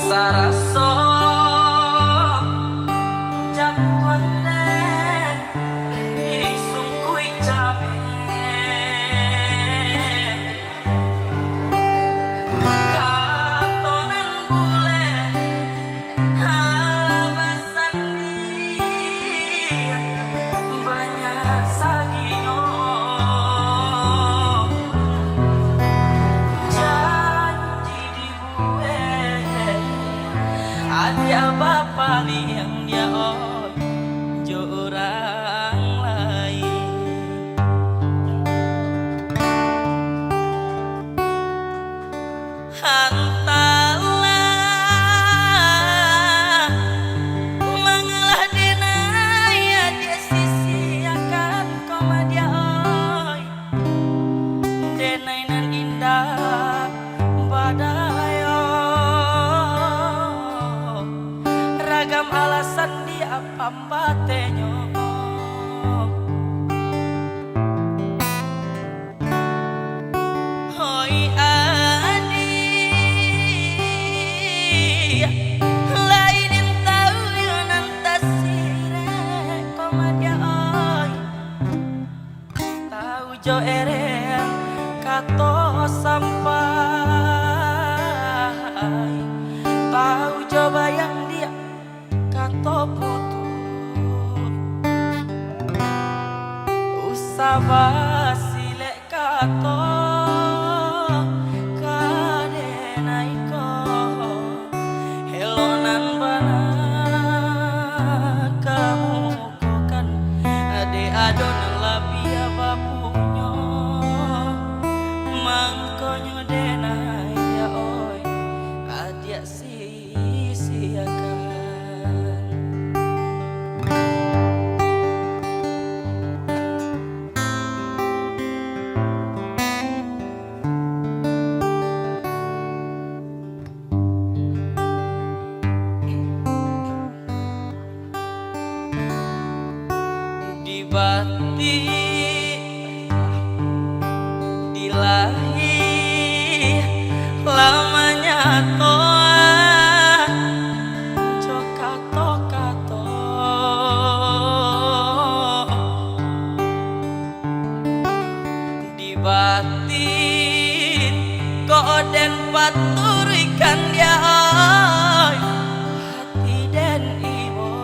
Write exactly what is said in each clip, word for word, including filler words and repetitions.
Saraso jatuah den disungkui cabe. Kato nan bulek, alah basandi, banyak saginyo. Janji dibuek, adiak bapaliang dia, oi, jo urang lain. Antahlah, mangalah denai adiak sisiakan ko madiak, oi. Denai nan indah badayo, ragam alasan diapambatenyo. Hoi adiak, lai den tahu yo nan tasirek ko madiak, oi. Tahu jo ereh kato sampai, tahu jo bayang diak kato putuih. Usah basilek kato ka denai ko, elok nan bana kamukokan, dek ado nan labiah bapunyo. Mangkonyo denai, oi, adiak sisiakan. Di batin, di lahia, lah manyatoan jo kato-kato. Di batin, kok den paturuikan diak, oi, hati den ibo.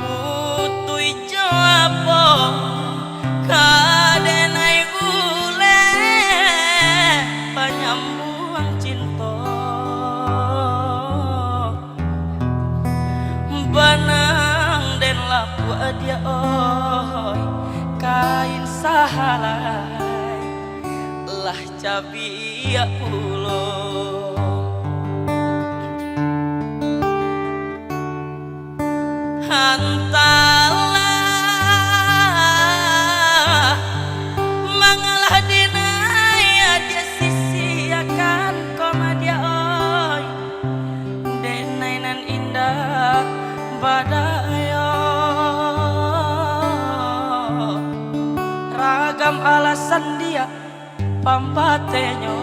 Putuih jo apo, ka denai bulek panyambuang cinto. Banang den lapuak diak, oi, kain sahalai, lah cabiak pulo. Antahlah, mangalah denai adiak sisiakan ko madiak, oi. Denai nan indah badayo, ragam alasan diak pambatenyo.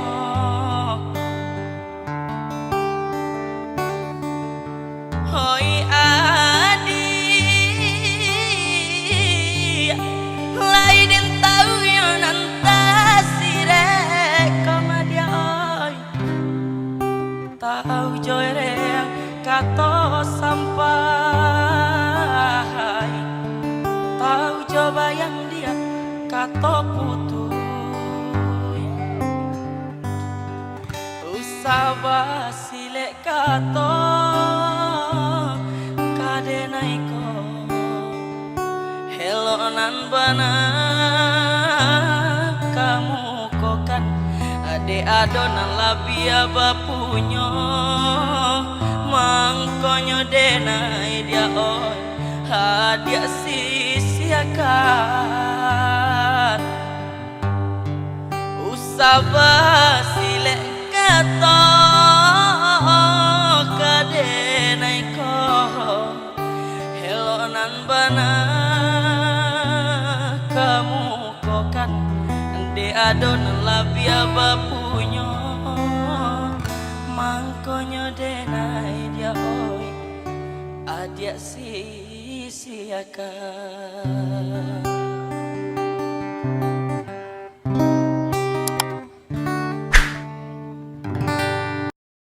Hoi adiak, lai den tahu yo nan tasirek ko madiak, oi. Tahu jo ereh kato sampai, tahu jo bayang diak kato putuih. Usah basilek kato ka denai ko, elok nan bana kamukokan, dek ado nan labiah bapunyo. Mangkonyo denai diak, oi, adiak sisiakan. Usah basilek kato ka denai ko, elok nan bana Ado nan labiah bapunyo, mangkonyo denai dia oi, adiak sisiakan.